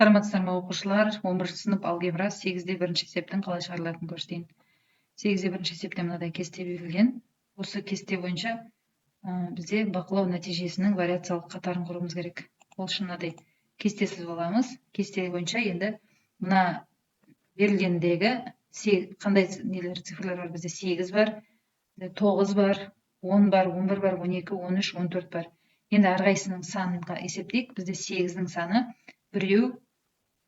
Саламатсыздар ма, оқушылар? 11 сынып, алгебра, 8-де бірінші есептің қалай шығарылатынын көрсетейін. 8-де бірінші есепте мынадай кесте берілген. Осы кесте бойынша бізде бақылау нәтижесінің вариациялық қатарын құруымыз керек. Ол үшін мынадай кесте сызып аламыз. Кесте бойынша енді мына берілгендегі қандай нелер, цифрлар бар бізде? 8 бар, 9 бар, 10 бар, 11 бар, 12, 13, 14 бар. Енді әрқайсысының санын есептейік. Бізде 8-дің саны 1,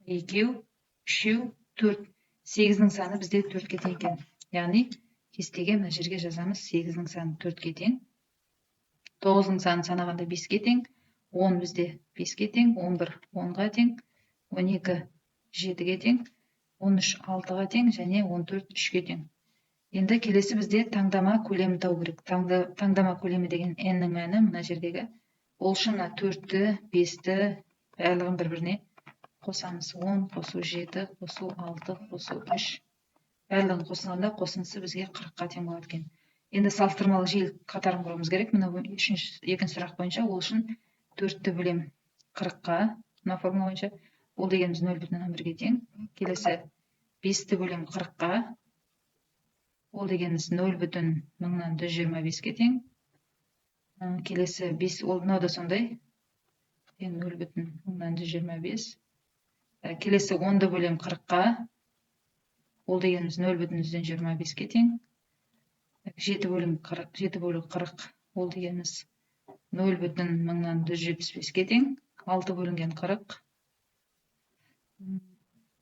2, 3, 4. 8-дің саны бізде 4-ке тең екен. Яғни кестеге мына жерге жазамыз 8-дің саны 4-ке тең. 9-ның санын санағанда 5-ке тең. 10 бізде 5-ке тең, 11 10-ға тең, 12 7-ге тең, 13 6-ға тең және 14 3-ке тең. Енді келесі бізде таңдама көлемін табу керек. Таңдама көлемі деген n-нің мәні мына жердегі. Ол үшін мына 4-ті, 5-ті барлығын бір-біріне қосамыз. 10 қосу 7 қосу 6 қосу 3. Барлығын қосқанда қосындысы бізге 40-қа тең болады екен. Енді салыстырмалы жиілік қатарын құруымыз керек. Мына екінші сұрақ бойынша ол үшін 4-ті бөлем 40-қа, мына формула бойынша. Ол дегеніміз 0,1-ге тең. Келесі 5-ті бөлем 40-қа. Ол дегеніміз 0,1125-ке тең. Келесі 5, ол мынау да сондай. Тең 0,1125. Келесі 10-ды бөлем 40-қа. Ол дегеніміз 0,125-ке тең. 7 бөлім 40, 7 бөлу 40, ол дегеніміз 0,1175-ке тең. 6 бөлінген 40,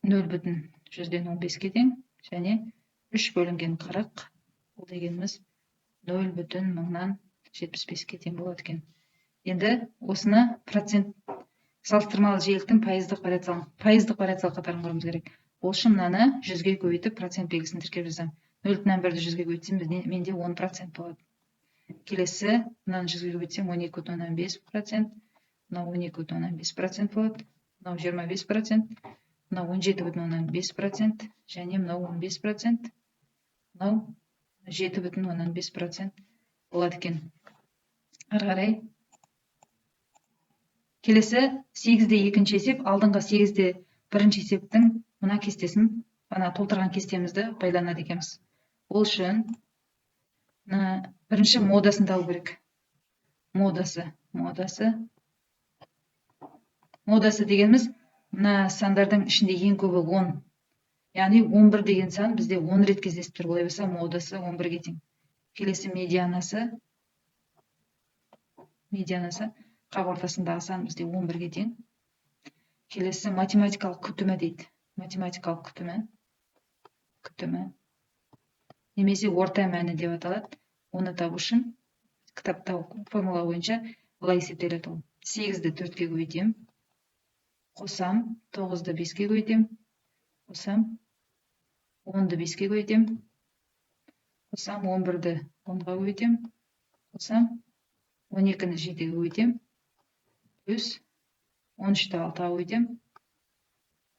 0,115-ке тең. Және 3 бөлінген 40, ол дегеніміз 0,1075-ке тең болады екен. Енді осыны процент салыстырмалы жиіліктің пайыздық вариациялық қатарын құруымыз керек. Ол үшін мынаны 100-ге көбейтіп процент белгісін тіркеп жазамын. 0,1-ді 100-ге көбейтсем, менде 10% болады. Келесі мынаны 100-ге көбейтсем, 12,5%, мынау 12,5% болады, мынау 25%, мынау 17,5% және мынау 15%, мынау 7,5% болады екен. Ары қарай келесі 8-де екінші есеп, алдыңғы 8-де бірінші есептің мына кестесін, ана толтырған кестемізді пайдаланады екенбіз. Ол үшін мына бірінші модасын табу керек. Модасы дегеніміз мына сандардың ішінде ең көбі 10. Яғни 11 деген сан бізде 10 рет кездесіп тұр. Олай болса модасы 11-ге тең. Келесі медианасы қақ ортасындағы сан бізде 11-ге тең. Келесі математикалық күтімі дейді. Математикалық күтімі немесе орта мәні деп аталады. Оны табу үшін кітапта формула бойынша былай есептеледі ол. 8-ді 4-ке көбейтемін, қосам, 9-ды 5-ке көбейтемін, қосам, 10-ды 5-ке көбейтемін, қосам, 11-ді 10-ға көбейтемін, қосам, 12-ні 7-ге көбейтемін, плюс 13-ті 6-ға көбейтемін,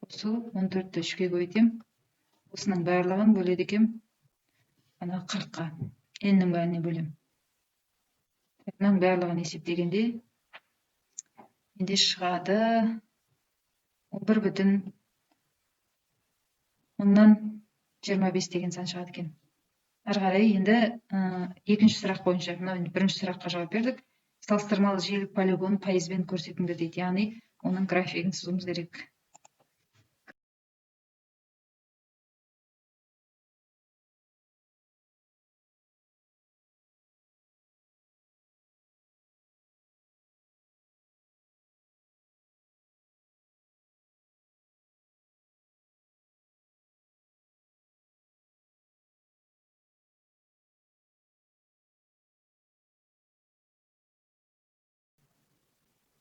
қосу 14-ті 3-ке көбейтемін. Осының барлығын бөледі екенмін ана 40-қа, n-нің бәріне бөлемін. Мынаның барлығын есептегенде менде шығады 11,025 деген сан шығады екен. Ары қарай енді екінші сұрақ бойынша, мынау енді бірінші сұраққа жауап бердік. Салыстырмалы жиілік полигонын пайызбен көрсетіңдер дейді, яғни оның графигін сызуымыз керек.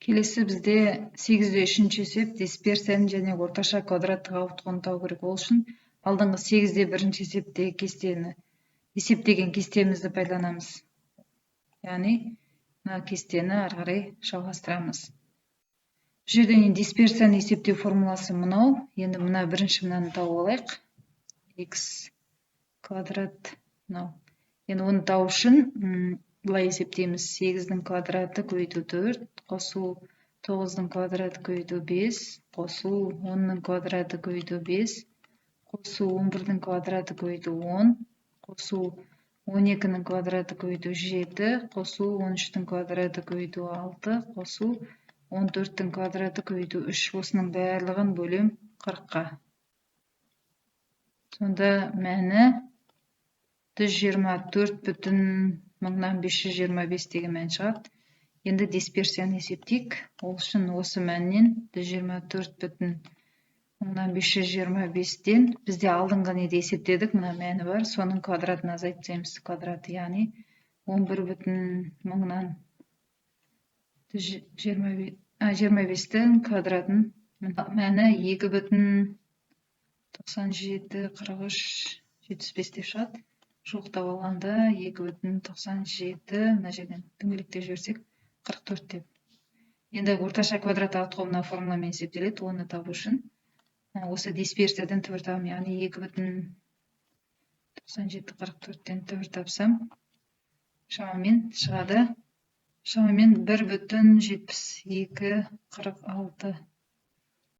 Келесі бізде 8-де үшінші есеп, дисперсияны және орташа квадраттық ауытқуын табу керек. Ол үшін алдыңғы 8-де бірінші есепте кестені есептеген кестемізді пайдаланамыз. Яғни мына кестені ары қарай жалғастырамыз. Бұл жерде енді дисперсияны есептеу формуласы мынау. Енді мына бірінші мынаны тауып алайық. X квадрат мынау. Енді оны табу үшін былай есептейміз. 8-дің квадраты көбейту 4 қосу 9-дың квадраты көбейту 5, қосу 10-ның квадраты көбейту 5, қосу 11-дің квадраты көбейту 10, қосу 12-нің квадраты көбейту 7, қосу 13-тің квадраты көбейту 6, қосу 14-тің квадраты көбейту 3. Осының барлығын бөлем 40-қа. Сонда мәні 124,525 деген мән шығады. Енді дисперсияны есептейік. Ол үшін осы мәннен, 124,525-тен, бізде алдыңғы неде есептедік, мына мәні бар, соның квадратын азайтып тастаймыз. Квадраты, яғни 11,025-тің квадратын, мәні 2,974375 деп шығады. Жуықтап алғанда 2,97, мына жерден дөңгелектеп жіберсек, 44 деп. Енді орташа квадрат ауытқуы мына формуламен есептеледі. Оны табу үшін осы дисперсиядан түбір табамын, яғни 2,9744-тен түбір тапсам, шамамен шығады, шамамен 1,7246.